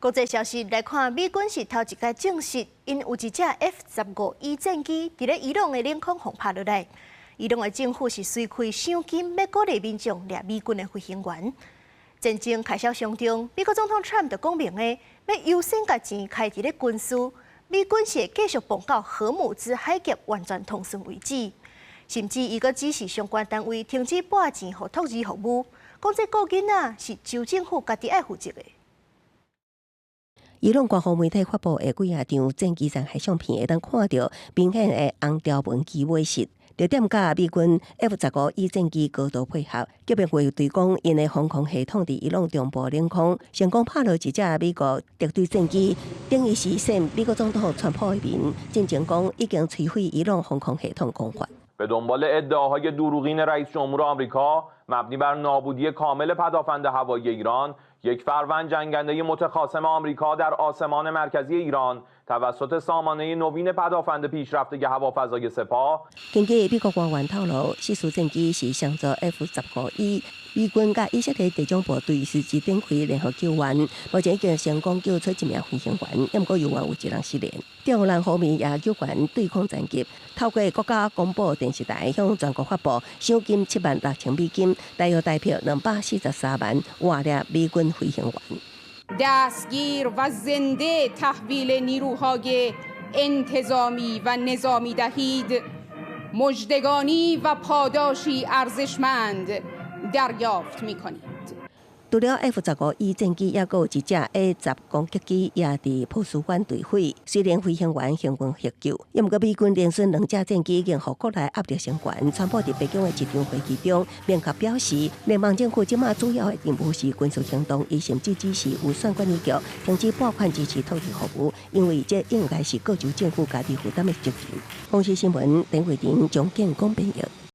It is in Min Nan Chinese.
國際消息來看，美軍是頭一擺證實，𪜶有一隻 F-15E 戰機佇咧伊朗的領空予拍落來。伊朗的政府是隨開賞金，欲鼓勵民眾掠美軍的飛行員。戰爭開銷上重，美國總統川普就講明的，欲優先共錢開佇咧軍事，美軍是會繼續防到荷姆茲海峽完全通順為止。甚至伊閣指示相關單位停止撥錢予托兒服務，講這顧囡仔是州政府家己愛負責的。伊朗官方媒體發布的幾仔張戰機殘骸相片，會當看著明顯的紅條紋機尾飾。著點佮美軍 F-15E 戰機高度配合，革命衛隊講，𪜶的防空系統佇伊朗中部領空成功拍落一隻美國敵對戰機，等於是扇美國總統川普的面，進前講已經摧毀伊朗防空系統講法。 به دنبال ادعاهای دروغین رئیس جمهور آمریکا مبنی بر نابودی کامل پدافند هوایی ایران، یک فروند جنگنده متخاصم آمریکا در آسمان مرکزی ایران توسط سامانه نوین پدافند پیشرفته هوافضای سپاه 根據美國官員透露，失事戰機是雙座 F-15E，美軍佮以色列特種部隊隨之展開聯合救援，目前已經成功救出一名飛行員，毋過猶原有一人失聯。德黑蘭方面也救援對空戰機，透過國家廣播電視台向全國發布賞金76,000美金，大約台幣243萬，活掠美軍飛行員。 دستگیر و زنده تحویل نیروهای انتظامی و نظامی دهید مژدگانی و پاداشی ارزشمند دریافت میکنید. 除了 F-15E 戰機，猶閣有一隻 A-10攻擊機也佇波斯灣墜毀，雖然飛行員幸運獲救，毋過美軍連損兩隻戰機，已經予國內壓力升懸。川普佇白宮的一場會議中，明確表示，聯邦政府這馬主要的任務是軍事行動，伊甚至指示預算管理局停止撥款支持托兒服務，因為這應該是各州政府家己負擔的責任。公視新聞，鄧慧婷、張建公編譯。